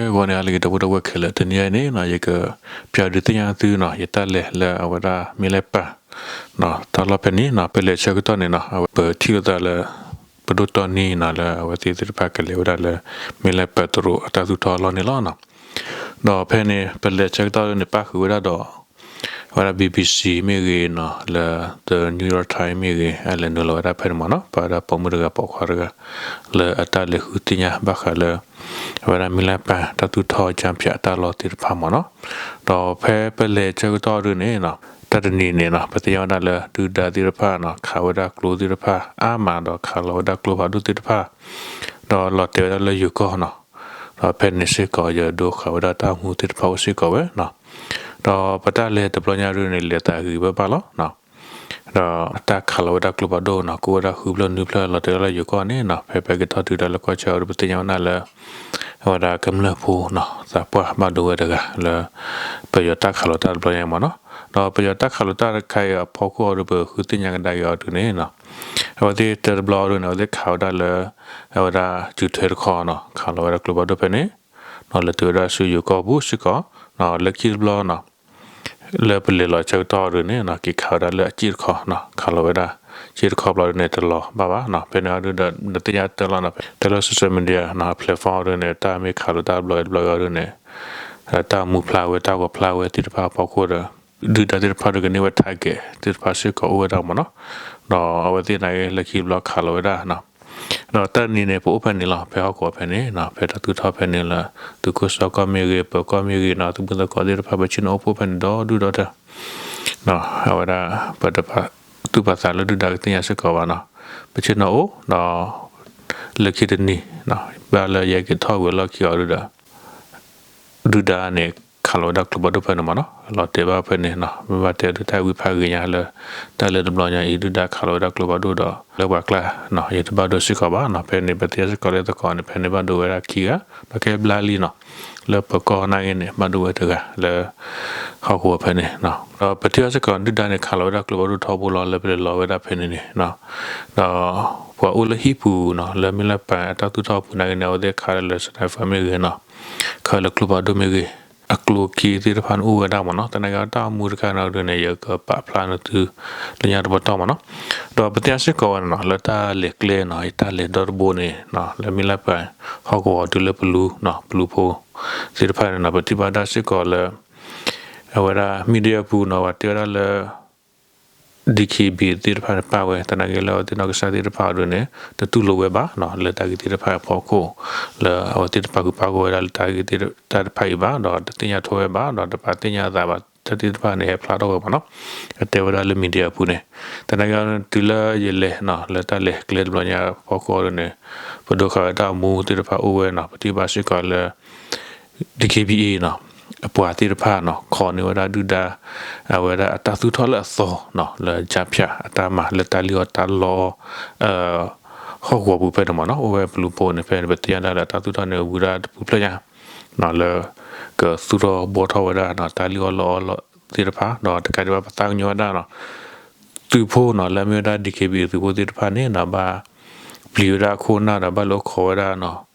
ဂီၤန့ၣ် လၢဂ့ၤ ဒီပုၢ်ဒီဝဲၢ်ခဲလၢာ်, တနံၤအံၤန့ၣ်နီၤ ယကပျးဒုးသ့ၣ်ညါသုနီၤ ယတၢ်လဲၤလၢအဝဲဒၣ် မ့ၢ်လၢပၢ် တၢ်လီၢ်ဖဲန့ၣ်နီၤ, ပလဲၤဆၢကတီၢ်န့ၣ်နီၤ အဝဲပထံၣ်လိာ်သးလၢ ပဒိၣ်တီနံနီၤ လၢအဝဲသ့ၣ်သ့ၣ်တဖၣ်ကလဲၤဝဲဒၣ်လၢ မ့ၢ်လၢပၢ်တရူးအတၢ်သူၣ်ထီၣ်အလီၢ်န့ၣ်လီၤနီၤ. ဒီးဖဲန့ၣ် ပလဲၤဆၢကတီၢ်န့ၣ် ပၣ်ဃုာ်ဝဲဒၣ်ဒီး အဝဲဒၣ် BBC မ့ၢ်ဂ့ၤနီၤ, လၢ The New York Times မ့ၢ်ဂ့ၤ, အလဲၤနုာ်လီၤဝဲဒၣ်ဖဲန့ၣ်မ့ၢ်နီၤ, ပာ်ဝဲဒၣ်ပိာ်မုၣ်တဂၤပိာ်ခွါတဂၤ လၢအတၢ်လဲၤဃုသ့ၣ်ညါဘၣ်ဃးလၢ အဝဲဒၣ်မ့ၢ်လၢပၢ်တၢ်သူၣ်ထီၣ်ကၠၣ်ဖၠးအတၢ်လီၢ်သ့ၣ်တဖၣ်မ့ၢ်နီၤ. ဒီးဖဲပလဲၤဆၢကတီၢ်ဒုန့ၣ်နီၤ, တၢ်တနံၤန့ၣ်နီၤ ပသ့ၣ်ညါဝဲဒၣ်လၢဒုၣ်ဒါသ့ၣ်တဖၣ်နီၤ ခးဝဲဒၣ်ကျိသ့ၣ်တဖၣ်အါမးဒီးခးလီၤဝဲဒၣ်ကျိဖးဒိၣ်သ့ၣ်တဖၣ် ဒီးလီၤတဲာ်ဝဲဒၣ်လၢယိၤကီၢ်နီၤ. ဒီးဖဲန့ၣ်စ့ၢ်ကီး ယဒိဃာ်ဝဲဒၣ်တၢ်အိၣ်မူသ့ၣ်တဖၣ်အိၣ်စ့ၢ်ကီးဝဲနီၤ. ဒီးပတၢ်လဲၤတဘျီညါဒုန့ၣ် လဲၤသးဂ့ၤဘၣ်ဘၣ်လီၤနီၤ. ဒီးတၢ်ခးလီၤဝဲဒၣ်ကျိဖးဒိၣ်နီၤ ကအိၣ်ဝဲဒၣ်ဃုဖျၢၣ်နွံဖျၢၣ်လီၤတဲာ်ဝဲဒၣ်လၢယိၤကီၢ်န့ၣ်နီၤ, ဖဲပက့ၤထီၣ်တုၤဒၣ်လၢကီၢ်ဆၢအံၤဒီး ပသ့ၣ်ညါဝဲဒၣ်လၢ အဝဲဒၣ်ကမျၢၢ်ဖိနီၤ သးပှၢ်ဘၣ်ဒိဝဲတဂၤလၢ ပယီၤတၢ်ခးလီၤတၢ်တဘျီညါမ့ၢ်နီၤ. ဒီးပယီၤတၢ်ခးလီၤတၢ်တခါအံၤအဖီခိၣ်အံၤဒီး ပဃုသ့ၣ်ညါကဒါက့ၤအီၤဒုန့ၣ်နီၤ, အဝဲသ့ၣ်တဘျီဒုန့ၣ် အဝဲသ့ၣ်ခးဝဲဒၣ်လၢ အဝဲဒၣ်စုထွဲတခီနီၤ ခးလီၤဝဲဒၣ်ကျိဖးဒိၣ်ဖဲန့ၣ် နီၤ လဲၤတုၤဝဲဒၣ်ဆူယိၤကီၢ်ပူၤစ့ၢ်ကီး, လၢခံတဘျီနီၤ လၢပလဲၤလီၤဆၢကတီၢ်အံၤဒုန့ၣ်နီၤ က့ၤခးဝဲဒၣ်လၢအစ့ၣ်တခီနီၤ ခးလီၤဝဲဒၣ် စ့ၣ်တခီဘျီဒုန့ၣ် တလီၤဘၣ်ဘၣ်နီၤ. ဖဲန့ၣ်အံၤဒုဒီး နသ့ၣ်ညါတၢ်လီၤနီၤ တၢ်လၢ social media နီၤ platform အံၤဒုန့ၣ် တၢ်မ့ၢ်ခးလီၤတၢ်တဘျီတဘျီအံၤဒုန့ၣ် တၢ်မူဖျါဝဲတၢ်ဂီၤဖျါဝဲသ့ၣ်တဖၣ်အဖီခိၣ်ဒီး ဒုၣ်ဒါသ့ၣ်တဖၣ်ဒုကန့ၢ်ဝဲ target သ့ၣ်တဖၣ်စ့ၢ်ကီးအိၣ်ဝဲဒၣ်မ့ၢ်နီၤ. ဒီးအဝဲသ့ၣ်နာ်က့လၢခံတဘျီခးလီၤဝဲဒၣ်နီၤ ဒီးတၢ်တနံၤန့ၣ် ပအိၣ်ဖဲန့ၣ်လီၤ ဖဲဟီၣ်ကဝီၤဖဲန့ၣ်နီၤ ဖဲတၢ်သူၣ်ထီၣ်ဖဲန့ၣ်လၢ သုးခိၣ်စီကီၢ်မ့ၢ်ဂ့ၤ ပၢၤကီၢ်မ့ၢ်ဂ့ၤနီၤ သုးမုၢ်သကိးသ့ၣ်တဖၣ် ပဆ့ၣ်နီၤအိၣ်ဖှိၣ်ဖဲန့ၣ်ဒီဒူၣ်ဒီထၢ အဝဲဒၣ် ပတပာ်သူၣ်ပာ်သးလၢဒုၣ်ဒါကသ့ၣ်ညါစ့ၢ်ကီးဘၣ်နီၤ ပဆ့ၣ်နီၤအိၣ်ဒီး လၢခံတနံၤ ဘၣ်လၢယဟဲက့ၤထီၣ်ဝံၤအလီၢ်ခံအံၤဒုဒီး ဒုၣ်ဒါန့ၣ် ခးလီၤဝဲဒၣ်ကျိဖးဒိၣ်ဖဲန့ၣ်မ့ၢ်နီၤ လီၤတဲာ်ဘၣ်ဖဲန့ၣ်နီၤ မ့ၢ်ဘၣ်တဲဒုးတၢ်ဝံဖးဂ့ၤညါလၢ တၢ်လၢတဘျီညါအံၤ ဒုၣ်ဒါခးလီၤဝဲဒၣ်ကျိဖးဒိၣ်ဒီး လၢပှၤကျါနီၤ ယတဘၣ်ဒိစ့ၢ်ကီးဘၣ်နီၤ ဖဲန့ၣ် ပသ့ၣ်ညါစ့ၢ်ကီးလၢသကိးန့ၣ် ဖဲန့ၣ်ဘၣ်ဒိဝဲဒၣ်ခံဂၤ ဒီးကဲဘျါလံနီၤ လၢပၢၤကီၢ်နာ်က့န့ၣ် ဘၣ်ဒိဝဲတဂၤလၢ ဟီၣ်ကဝီၤဖဲန့ၣ်နီၤ ဒီးပထံၣ်ဘၣ်စ့ၢ်ကီး ဒုၣ်ဒါန့ၣ် ခးလီၤဝဲဒၣ်ကျိဖးဒိၣ်ထီဘိလီၤ လၢပလဲၤလီၤဝဲဒၣ်ဖဲန့ၣ်န့ၣ်နီၤ ဒီးပှၤအိၣ်လၢဟံၣ်ပူၤနီၤ လၢမ့ၢ်လၢပၢ်အတၢ်သူၣ်ထီၣ်ပူၤနာ်က့န့ၣ် အဝဲသ့ၣ်ခးလၢ sniper မ့ၢ်ဂ့ၤနီၤ ခးလၢကျိဖးဒိၣ်မ့ၢ်ဂ့ၤ အကျိခံသ့ၣ်တဖၣ်န့ၣ်အိၣ်ဝဲဒၣ်မ့ၢ်နီၤ သနာ်က့တၢ်အိၣ်မူတခါန့ၣ်ဒုန့ၣ် ယကပာ်ဖျါန့ၢ်သု လၢညါတပတီၢ်မ့ၢ်နီၤ ဒီးပသ့ၣ်ညါစ့ၢ်ကီးဝဲန့ၣ်နီၤ လၢတၢ်လဲၤကျဲနီၤ ယတၢ်လဲၤဒီတဘိန့ၣ်နီၤ လၢမ့ၢ်လၢပၢ်ဟီၣ်ကဝီၤတုၤလၢပလူနီၤ ပလူဖိသ့ၣ်တဖၣ်န့ၣ်နီၤ ပထံၣ်ဘၣ်ဒၣ်စ့ၢ်ကီးလၢ အဝဲဒၣ် media ပူၤနီၤ ပှၤတဲဝဲဒၣ်လၢ DKB သ့ၣ်တဖၣ်န့ၣ် ပာ်ဝဲ သနာ်က့လၢအဝဲသ့ၣ်နီၢ်ကစၢ်သ့ၣ်တဖၣ်အံၤဒုန့ၣ် တတူၢ်လိာ်ဝဲဘၣ်နီၤ လၢတၢ်ဂ့ၢ်သ့ၣ်တဖၣ်အဖီခိၣ် လၢအဝဲသ့ၣ်တဖၣ်ကပာ်ကီၤဝဲဒၣ်လၢတၢ်ဂ့ၢ်သ့ၣ်တဖၣ်အံၤဘၣ် ဒီးတသ့ၣ်ညါထွဲဝဲဘၣ် ဒီးတပာ်သ့ၣ်ညါအသးဘၣ် တၢ်သ့ၣ်တဖၣ်န့ၣ် ဟဲဖျါထီၣ်ဝဲမ့ၢ်နီၤ အတဲဝဲဒၣ်လၢ media ပူၤန့ၣ် သနာ်က့တုၤလၢယလဲၤနီၤ လၢတၢ်လဲၤကျဲတဘျီညါအဖီခိၣ်ဒုန့ၣ် ပဒိဃာ်ဝဲဒၣ်အမူသ့ၣ်တဖၣ်အိၣ်ဝဲနီၤ ပထံၣ်ဘၣ်စ့ၢ်ကီးလၢ DKBA နီၤ အပှၤသ့ၣ်တဖၣ်နီၤ ခိးန့ၢ်ဝဲဒၣ်ဒုၣ်ဒါ အဝဲဒၣ်အတၢ်သူၣ်ထီၣ်လၢအသီနီၤ လၢကၠါဖၠးအတၢ်မၤ လၢတၢ်လံၣ်အီၣ်တၢ်လီအီၣ် ဟီၣ်ကဝီၤပူၤဖဲန့ၣ်မ့ၢ်နီၤ အိၣ်ဝဲပလူဖိန့ၣ် ဖဲန့ၣ် ပသ့ၣ်ညါဒၣ်လၢအတၢ်သူၣ်ထီၣ်န့ၣ် ဝံၤဒၣ်တပူၤဖျၢၣ်ညါ လၢကသူၣ်ထီၣ်ဘှီထီၣ်ဝဲဒၣ်နီၤ တၢ်လံၣ်အီၣ်လီအီၣ်သ့ၣ်တဖၣ် ဒီးတကးဒံးဘၣ်ပသးကညီၤဝဲဒၣ်နီၤ သုးဖိနီၤ လၢအမ့ၢ်ဝဲဒၣ် DKBA သုးဖိသ့ၣ်တဖၣ်န့ၣ်နီၤ ဘၣ်ပျံၤဝဲဒၣ်အခိၣ်အနၢ်ဒီး ဘၣ်လိာ်ခိးဝဲဒၣ်နီၤ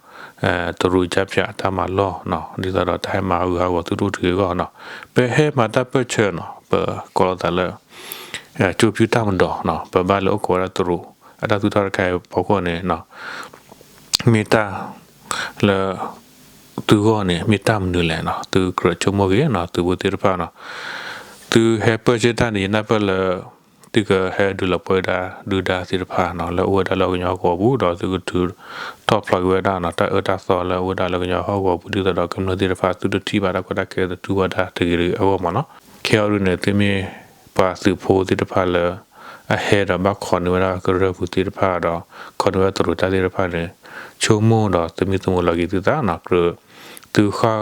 တရူးကၠါဖၠးအတၢ်မၤလီၢ်နီၤ ဒ်သိးဒီးတၢ်ဟဲမၤအဂုၤအဂီၤသုတအိၣ်တဂ့ၤအဂီၢ်နီၤ ပဟဲမၤတၢ်ပၢၢ်ဆၢနီၤ ပကိးလိာ်သးလၢ ကၠိဖၠူတၢ်မၤဒီးနီၤ ပဘၣ်လဲၤအိၣ်ခိးဝဲဒၣ်တရူး အတၢ်သူၣ်ထီၣ်တခါအံၤအဖီခိၣ်န့ၣ်နီၤ မ့ၢ်တၢ်လၢ သုဂီၢ်န့ၣ် မ့ၢ်တၢ်မနုၤလဲၣ်နီၤ သုကြၢးဆိကမိၣ်ဂ့ၤနီၤ သုးဖိသ့ၣ်တဖၣ်နီၤ သုဟဲပၢၢ်ဆၢတၢ်န့ၣ် ယနၢ်ပၢၢ်လၢ သုကဟဲဒုးလီၤပှီၢ်ဝဲဒၣ် ဒုၣ်ဒါသ့ၣ်တဖၣ်နီၤ လၢအိၣ်ဝဲဒၣ်လၢကညီဟီၣ်ကဝီၤပူၤ ဒီးသုကထုးထီၣ်ဖျိးက့ၤဝဲဒၣ်နီၤ တၢ်အၢတၢ်သီလၢအိၣ်ဝဲဒၣ်လၢကညီဟီၣ်ကဝီၤပူၤ ဒ်သိးဒီးကမျၢၢ်သ့ၣ်တဖၣ် သုတထံၣ်ဘၣ်တၢ်ကီတၢ်ခဲ တတူၢ်ဘၣ်တၢ်တဂ့ၤတဂ့ၤအဂီၢ်မ့ၢ်နီၤ ခဲအံၤဒုန့ၣ် သုမ့ၢ်ပှၤသုးဖိသ့ၣ်တဖၣ်လၢ အဟဲဒီးဘၣ်ခိးန့ၢ်ဝဲဒၣ်ကရၢၢ်ပူၤသ့ၣ်တဖၣ်ဒီး ခိးန့ၢ်ဝဲဒၣ်တရူးတၢ်သ့ၣ်တဖၣ်န့ၣ် ဆိကမိၣ်ဒီးသမံသမိးလီၤက့ၤသုသးနီၤ ကြၢး သုဃၣ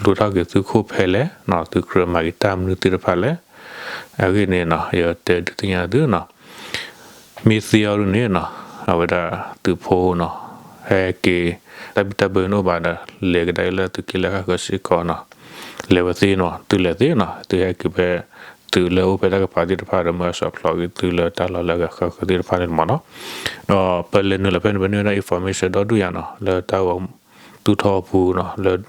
်လိာ်ထီၣ်က့ၤသုခိၣ်ဖဲလဲၣ်နီၤ သုကြၢးမၤက့ၤတၢ်မနုၤသ့ၣ်တဖၣ်လဲၣ် အဂ့ၢ်န့ၣ်နီၤ ယတဲဒုးသ့ၣ်ညါသုနီၤ မ့ၢ်သ့အီၤဒုန့ၣ်နီၤ အဝဲဒၣ်သုးဖိနီၤ ဟဲက့ၤ တၢ်ဘံၣ်တၢ်ဘၢန့ၣ်အိၣ်ဘၣ်ဒီး လဲၤကဒါက့ၤလၢသုးက့လၢဃၣ်ဃၢၤစ့ၢ်ကီးနီၤ လဲၤဝဲသ့နီၤ သုလဲၤသ့နီၤ သုဟဲက့ၤဖဲ သုးလၢအိၣ်ဖဲတၢ်ကပၤသ့ၣ်တဖၣ်ဒီး မၢဆီၣ်ဖျိးက့ၤသုလၢတၢ်လီၢ်လၢအဂၤဃၣ်ဃၢၤသ့ၣ်တဖၣ်န့ၣ်မ့ၢ်နီၤ ဒီးပလဲၤနုာ်လီၤဖဲန့ၣ် ပန့ၢ်ဝဲဒၣ် information ဒီဒူၣ်ညါနီၤ လၢတၢ်ဂီၤသူၣ်ထီၣ်အပူၤနီၤ လၢ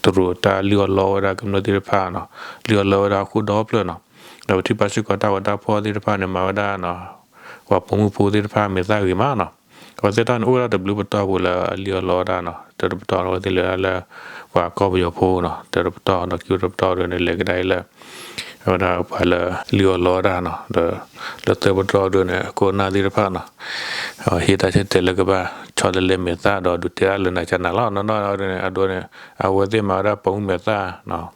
တရူးတၢ်လုၢ်အီၣ်လီအီၣ်ဝဲဒၣ်ကမျၢၢ်သ့ၣ်တဖၣ်နီၤ, လုၢ်အီၣ်လီအီၣ်ဝဲဒၣ်ဟီၣ်ခိၣ်ဒီဖျၢၣ်နီၤ. ဒီးပထံၣ်ဘၣ်စ့ၢ်ကီးတၢ်ဂီၤတၢ်ဖီၣ်သ့ၣ်တဖၣ်န့ၣ် မၤဝဲဒၣ်နီၤ, ပှၤပိာ်မုၣ်ဖိသ့ၣ်တဖၣ်မ့ၢ်သၣ်ဂ့ၤမးနီၤ. အဝဲသ့ၣ်တဖၣ်န့ၣ် အိၣ်ဝဲဒၣ်တဘျုးပတီၢ်ပူၤလၢအလုၢ်အီၣ်လီအီၣ်တၢ်နီၤ, တၢတပတီၢ်အဝဲသ့ၣ်လဲၤဝဲဒၣ်လၢ ပှၤကီၢ်ပယီၤဖိနီၤ, တၢတပတီၢ်ဒီးခံတပတီၢ်ဒ်န့ၣ် လဲၤကဒါအံၤလၢ အဝဲဒၣ်ပှၤလၢလုၢ်အီၣ်လီအီၣ်တၢ်နီၤ, ဒီးလၢသၢပတီၢ်ဒ်န့ၣ် အခိၣ်အနၢ်သ့ၣ်တဖၣ်နီၤ, ဟ့ၣ်တၢ်ဆၢတဲာ်လၢကဘၣ်ဆီတလဲမဲာ်သၣ်ဒီးဒုးတဲဒၣ်လၢနၤကနၤလီၤ. နီၢ်နီၢ်ဒ်န့ၣ် အဒိန့ၣ် အဝဲသ့ၣ်မၤဝဲဒၣ်ပိာ်မုၣ်မဲာ်သၣ်နီၤ,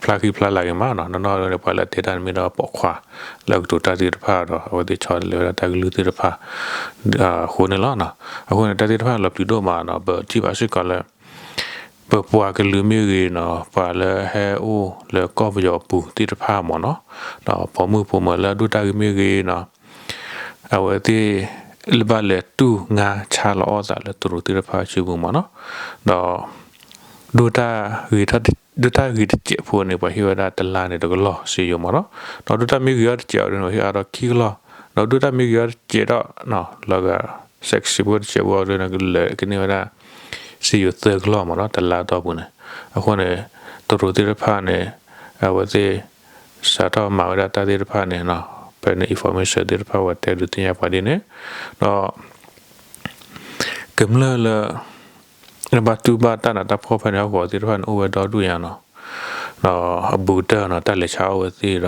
ဖျါဃံဖျါလၤဂ့ၤမးနီၤ. နီၢ်နီၢ်ဒ်န့ၣ် ပှၤလၢတဲတၢ်န့ၣ်မ့ၢ်ဒီးပိာ်ခွါ လၢအကတိၤတၢ်သ့ၣ်တဖၣ်ဒီး အဝဲသ့ၣ်ဆီတလဲဝဲဒၣ်တၢ်ကလုၢ်သ့ၣ်တဖၣ် အဃိန့ၣ်လီၤ. အဃိန့ၣ် တၢ်သ့ၣ်တဖၣ်န့ၣ်လီၤပျံၤဒိၣ်မးနီၤ, ပထံၣ်ဘၣ်စ့ၢ်ကီးလၢ ပပှၤကလုာ်မ့ၢ်ဂ့ၤနီၤ, ပှၤလၢဟဲအိၣ်လၢကီၢ်ပယီၤအပူၤသ့ၣ်တဖၣ်မ့ၢ်နီၤ, ဒီးပိာ်မုၣ်ဖိမုၣ်လၢအဒိၣ်တၢ်ဂ့ၤမ့ၢ်ဂ့ၤနီၤ, အဝဲသ့ၣ်လၢဘၣ်လဲၤတူၢ်ငါဆါလီၤအီၣ်သးလၢတရူးသ့ၣ်တဖၣ်စုပူၤမ့ၢ်နီၤ, ဒီး ဒိၣ်တၢ်ဂ့ၤတစဲးဖိန့ၣ် ပှၤဟ့ၣ်ဝဲဒၣ်တလါန့ၣ်တကလီၢ်စ့ယိၤမ့ၢ်နီၤ, ဒီးဒိၣ်တၢ်မ့ၢ်ဂ့ၤအီၤတစဲးအီၤဒ်န့ၣ် ပှၤဟ့ၣ်အါထီၣ်ခံကလီၢ်, ဒီးဒိၣ်တၢ်မ့ၢ်ဂ့ၤအီၤတစဲးဒီး လီၤဂာ် စဲးကစံးဖိတစဲးဖိအီၤဒ်န့ၣ် ကလဲၤကန့ၢ်ဝဲဒၣ် စ့ယိၤသၢကလီၢ်မ့ၢ်နီၤ တလါအတီၢ်ပူၤန့ၣ်, အဃိန့ၣ် တရူးသ့ၣ်တဖၣ်န့ၣ် အဝဲသ့ၣ် စးထီၣ်မၤဝဲဒၣ်တၢ်သ့ၣ်တဖၣ်န့ၣ်နီၤ, ဖဲန့ၣ် information သ့ၣ်တဖၣ်ဝဲတဲဒုးသ့ၣ်ညါပှၤဒ်န့ၣ်, ဒီး ကမျၢၢ်လၢ ဘၣ်တူၢ်ဘၣ်တၢ်နးတၢ်ဖှီၣ်ဖဲန့ၣ် ဟီၣ်ကဝီၤသ့ၣ်တဖၣ်န့ၣ် အိၣ်ဝဲဒီဒူၣ်ညါနီၤ, ဒီးအဘူးကတၢၢ်နီၤ တၢ်လဲၤဆါအီၣ်ဝဲသ့ၣ်ဒီး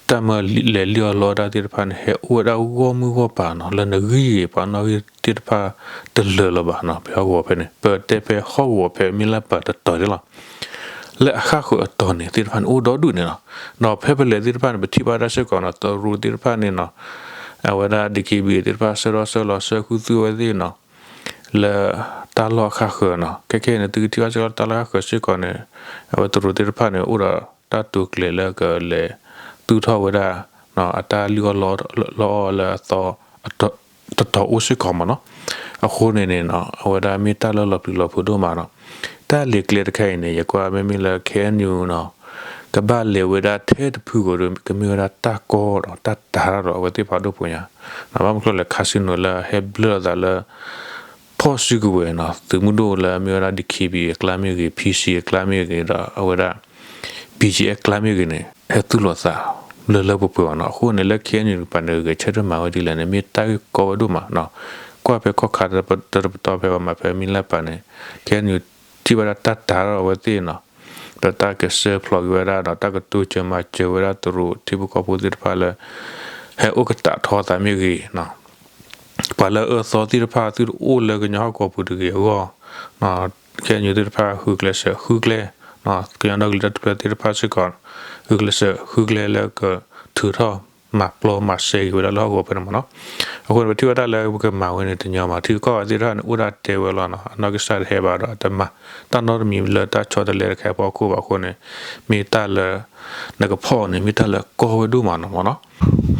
တၢ်မၢလဲၤလုၢ်အီၣ်လီအီၣ်တၢ်သ့ၣ်တဖၣ်န့ၣ် ဟဲအိၣ်ဝဲဒၣ်ဂီၢ်မုၢ်ဂီၢ်ပၤနီၤ, လၢနဂံၢ်ဂ့ၤပှၤနီၣ်ဂံၢ်သ့ၣ်တဖၣ်တလၢာ်လၢၤဘၣ်နီၤ, ဖဲဟီၣ်ကဝီၤဖဲန့ၣ် ပတဲဖဲဟီၣ်ကဝီၤဖဲမ့ၢ်လၢပၢၤတတီၤန့ၣ်လီၤ. လၢအဃၣ်ဃၢၤအတီၤန့ၣ်သ့ၣ်တဖၣ်န့ၣ် အိၣ်ဒီဒူၣ်န့ၣ်လီၤ. ဒီးဖဲပလဲၤသ့ၣ်တဖၣ်န့ၣ် ပထံၣ်ဘၣ်တၢ်စ့ၢ်ကီးနီၤ, တရူးသ့ၣ်တဖၣ်န့ၣ်နီၤ, အဝဲဒၣ် DKBA သ့ၣ်တဖၣ် ဆှၢထီၣ်ဆှၢလီၤဆှၢဃုာ်သုဝဲသ့ၣ်နီၤ, လၢတၢ်လီၢ်အဃၣ်ဃၢၤနီၤ, ခဲခဲအံၤန့ၣ် သုကထံၣ်ဘၣ်စ့ၢ်ကီးတၢ်လီၢ်အဃၣ်ဃၢၤစ့ၢ်ကီးန့ၣ်, အဝဲတရူးသ့ၣ်တဖၣ်န့ၣ် အိၣ်ဒီးတၢ်တိာ်ကျဲၤလၢကလဲၤသူၣ်ထီၣ်ဝဲဒၣ် အတၢ်လုၢ်အီၣ်လီအီၣ်လၢအသီ တတီၤအိၣ်စ့ၢ်ကီးမ့ၢ်နီၤ. အဃိန့ၣ်န့ၣ်နီၤ အဝဲဒၣ်မ့ၢ်တၢ်လၢလီၤပျံၤလီၤဖုးဒိၣ်မးနီၤ. တၢ်လဲၤကျဲတခါအံၤန့ၣ် ယကွၢ်မ့မ့ၢ်လၢ KNU နီၤ ကဘၣ်လဲၤဝဲဒၣ်ထဲတဖုကိးဒီး ကမ့ၢ်ဝဲဒၣ်တၢ်ကီဒီးတၢ်တၤတၢ်ဒီးအဝဲသ့ၣ်ဖးဒိၣ်ဖိညါ, ဘၣ်မနုၤလဲၣ် casino လၢဟဲဘျၢၣ်အသးလၢ ဖီၣ်စုကဝဲၤနီၤ သုးမုၢ်ဒိၣ်လၢအမ့ၢ်ဝဲဒၣ် DKBA အကျါမ့ၢ်ဂ့ၤ PC အကျါမ့ၢ်ဂ့ၤဒီးအဝဲဒၣ် BGF အကျါမ့ၢ်ဂ့ၤန့ၣ် ဟဲသူၣ်လီၤသးလၢလၢပှဲၤပှဲၤအီၤနီၤ. အဃိန့ၣ်လၢ KNU တကပၤန့ၣ် ဂဲၤဆၢထၢၣ်မၤဝဲဒ်လဲၣ်န့ၣ် မ့ၢ်တၢ်ဂ့ၢ်ကီဝဲဒိၣ်မးနီၤ. ကွၢ်ဖဲခီၣ်ခါတပတီၢ်ဖဲပှၤမၤဖဲမ့ၢ်လၢပၢ်န့ၣ် KNU ထံၣ်ဘၣ်ဒၣ်တၢ်တၤထီၣ်အဝဲသ့ၣ်နီၤ, ဒီးတၢ်ကစၢၢ်ဖျိးက့ၤဝဲဒၣ်ဒီး တၢ်ကတိၤစၢၤမၤစၢၤဝဲဒၣ်တရူးထံဖိကီၢ်ဖိသ့ၣ်တဖၣ်လၢ ဟဲအိၣ်ကတးထီသးမ့ၢ်ဂ့ၤနီၤ ပှၤလၢအအၢအသီသ့ၣ်တဖၣ် သုတအိၣ်လၢကညီဟီၣ်ကဝီၤပူၤတဂ့ၤအဂီၢ်, KNU သ့ၣ်တဖၣ်ဃုကျဲးစၢးဃုကျဲ, ကညီဒီကလုာ်တၢ်ထူၣ်ဖျဲးသ့ၣ်တဖၣ်စ့ၢ်ကီး ဃုကျဲးစၢးဃုကျဲလၢကထုးထီၣ်မၤပျီမၤစဲက့ၤဝဲဒၣ်လၢဟီၣ်ကဝီၤဖဲန့ၣ်မ့ၢ်နီၤ. အဃိန့ၣ် ပထံၣ်ဝဲဒၣ်လၢပကမၤဝဲန့ၣ်တညီမး ထံကီၢ်ဝဲသ့ၣ်တဖၣ်န့ၣ် အိၣ်ဒၣ်တဲဝဲလီၤနီၤ, အနီၢ်ကစၢ်တဟဲဘၣ်ဒီး တမၤတၢ်နီတမံၤလၢတၢ်ဆီတလဲတခါအဖီခိၣ်ဘၣ်အဃိန့ၣ် မ့ၢ်တၢ်လၢ နကဖီၣ်န့ၣ် မ့ၢ်တၢ်လၢကီဝဲဒိၣ်မးနီၤမ့ၢ်နီၤ.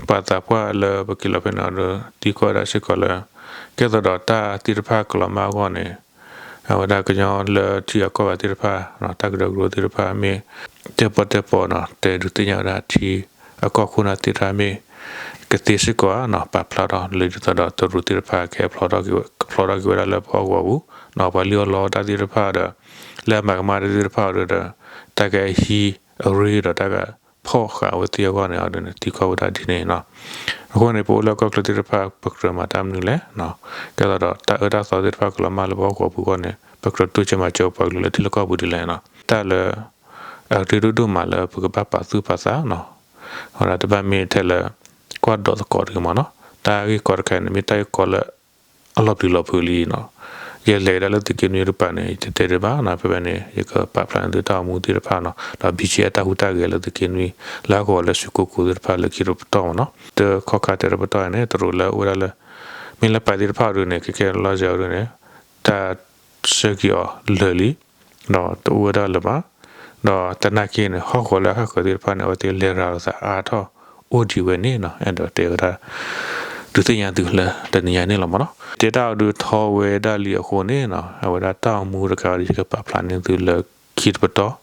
ပှၤသးပှၢ်လၢပက့ၤလီၤဖဲန့ၣ်ဒီး သံကွၢ်ဝဲဒၣ်စ့ၢ်ကီးလၢ ကဲသိးဒီးတၢ်သ့ၣ်တဖၣ်ကလီၤမၢ်အဂီၢ်န့ၣ် အဝဲဒၣ်ကညီလၢထံအကီၢ်ဘၣ်သ့ၣ်တဖၣ် တၢ်ကရၢကရိသ့ၣ်တဖၣ်မ့ၢ် တဲပီတဲပီနီၤ တဲဒုးသ့ၣ်ညါဝဲဒၣ်ထံအကီၢ်ခိၣ်နၢ်သ့ၣ်တဖၣ်မ့ၢ် ကသ့စ့ၢ်ကီးဧါနီၤ ပာ်ဖျါထီၣ်လၢဒ်သိးဒီးတရူးသ့ၣ်တဖၣ် ကဟဲဖျိထီၣ်က့ၤဝဲဒၣ်လၢပဟီၣ်ကဝီၤပူၤနီၤ ပှၤလုၢ်အီၣ်လီအီၣ်တၢ်သ့ၣ်တဖၣ်ဒီး လၢအမၤကမၣ်တၢ်သ့ၣ်တဖၣ်အီၤဒီး တၢ်ကဟံးအရ့ဒီးတၢ်ကဖီၣ်ဃာ်အဝဲသ့ၣ်အဂီၢ်န့ၣ် အဒိန့ၣ် သံကွၢ်ဝဲဒၣ်ဒ်န့ၣ်နီၤ. အဃိန့ၣ် ပအိၣ်လၢကီၢ်ချၢသ့ၣ်တဖၣ် ပကြၢးမၤတၢ်မနုၤလဲၣ်နီၤ ကဲသိးဒီးတၢ်အၢတၢ်သီသ့ၣ်တဖၣ်ကလီၤမၢ်လၢပဟီၣ်ကဝီၤပူၤအဂီၢ်န့ၣ် ပကြၢးတိစၢၤမၤစၢၤပှၤကလုာ်လၢထံလၢကီၢ်ပူၤဒ်လဲၣ်နီၤ. တၢ်လၢ အရ့ဒိၣ်ဒိၣ်မးလၢပကဘၣ်ပာ်သူၣ်ပာ်သးနီၤ အဝဲဒၣ်တဘၣ်မ့ၢ်ထဲလၢ ကွၢ်ဒိးသကိးတဂ့ၤမ့ၢ်နီၤ. တၢ်ဂ့ၢ်ကီတခါအံၤန့ၣ် မ့ၢ်တၢ်ဂ့ၢ်ကီလၢ အလီၤပျံၤလီၤဖုးလံနီၤ. ယလဲၤကဒါလၢသုးက့နွံတကပၤန့ၣ် ယတတဲဒံးဘၣ်နီၤ ဖဲဖဲန့ၣ် ယကပာ်ဖျါန့ၢ်သုတၢ်အိၣ်မူသ့ၣ်တဖၣ်နီၤ ဒီး BGF တၢ်ဟူးတၢ်ဂဲၤလၢသုးက့နွံ လၢဟီၣ်ကဝီၤလၢစုကိၢ်ကိၢ်သ့ၣ်တဖၣ်လၢခံတပတီၢ်မ့ၢ်နီၤ. တခီခါတဲတပတီၢ်န့ၣ် တရူးလၢအိၣ်ဝဲဒၣ်လၢ မ့ၢ်လၢပၢ်သ့ၣ်တဖၣ်အဒိန့ၣ် ခဲခဲလီၤစဲအဒိန့ၣ် တၢ်ဆှၢက့ၤအီၤလၢာ်လံ ဒီးတအိၣ်ဝဲဒၣ်လၢၤဘၣ်. ဒီးသနာ်က့န့ၣ် ဟီၣ်ကဝီၤလၢအဃၣ်ဃၢၤသ့ၣ်တဖၣ်န့ၣ် အဝဲသ့ၣ်လဲၤရၤလီၤသးအါထီၣ်အိၣ်ဒံးဝဲန့ၣ်နီၤ အဲၣ်ဒိးတဲဝဲဒၣ် ဒုးသ့ၣ်ညါသုလၢတနံၤညါန့ၣ်လီၤမ့ၢ်နီၤ. တဲတၢ်အဒုးထီဝဲဒၣ်လံအဃိန့ၣ်နီၤ အဝဲဒၣ်တၢ်အိၣ်မူတခါအံၤ ယကပာ်ဖျါန့ၢ်သုလၢခံတပတီၢ်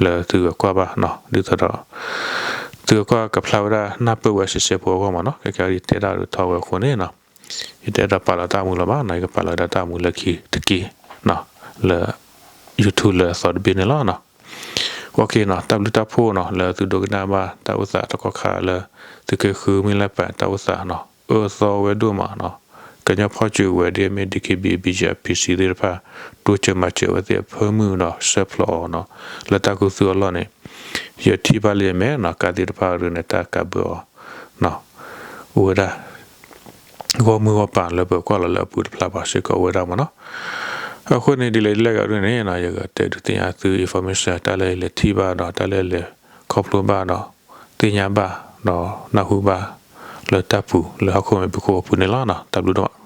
လၢသုကကွၢ်ဘၣ်နီၤ ဒ်သိးဒီး သုကကွၢ်ကဖျါဝဲဒၣ်နၢ်ပၢၢ်ဝဲစဲးစဲးဖိအဂီၢ်မ့ၢ်နီၤ. ခဲကဲအံၤ ယတဲတၢ်အဒုးထီဝဲအဃိန့ၣ်နီၤ ယတအဲၣ်ဒိးပာ်လီၤတၢ်အိၣ်မူလၢၤဘၣ်နီၤ ယကပာ်လီၤဝဲဒၣ်တၢ်အိၣ်မူလၢခံတက့ၢ်နီၤ လၢ YouTube လၢအသီတဘ့ၣ်န့ၣ်လီၤနီၤ. ဝဲက့ၤနီၤ တၢ်ဘျုးတၢ်ဖှိၣ်နီၤ လၢသုဒိကနၣ်ဘၣ်တၢ်အိၣ်သးတကီၢ်ခါလၢ သုးက့ဃု မ့ၢ်လၢပာ်တၢ်အိၣ်သးနီၤ အၢသီဝဲဒိၣ်မးနီၤ. ကညီဖီၣ်စူၤဝဲဒ်အမ့ၢ် DKBA BGF PC သ့ၣ်တဖၣ် တိစၢၤမၤစၢၤဝဲသ့ၣ်အဖၢမုၢ်ဒီး ဆဲးဖျိးအီၤနီၤ လၢတၢ်ခူသူၣ်အလီၢ်န့ၣ် ယထံၣ်ဘၣ်လၢအမဲာ်နီၤ ကးသ့ၣ်တဖၣ်အရ့န့ၣ် တၢ်ကးဘၢအီၤ အိၣ်ဝဲဒၣ် ဂီၢ်မုၢ်ဂီၢ်ပၤလၢပကွၢ်လီၤလၢအပူၤတဖျါဘၣ်စ့ၢ်ကီးအိၣ်ဝဲဒၣ်မးနီၤ. အဃိန့ၣ် ဒ်လဲၣ်ဒ်လဲၣ်ဂ့ၤဒ်န့ၣ်နီၤ ယကတဲဒုးသ့ၣ်ညါသု information တၢ်လၢလဲၤထံၣ်ဘၣ်ဒီး တၢ်လၢလဲၤခီဖျိဘၣ်ဒီး သ့ၣ်ညါဘၣ်ဒီး နၢ်ဟူဘၣ် လၢတၢ်ပူၤလၢဟီၣ်ခိၣ်မဲာ်ဖံးခိၣ်အပူၤန့ၣ်လီၤနီၤ. တၢ်ဘျုးဒိၣ်မး.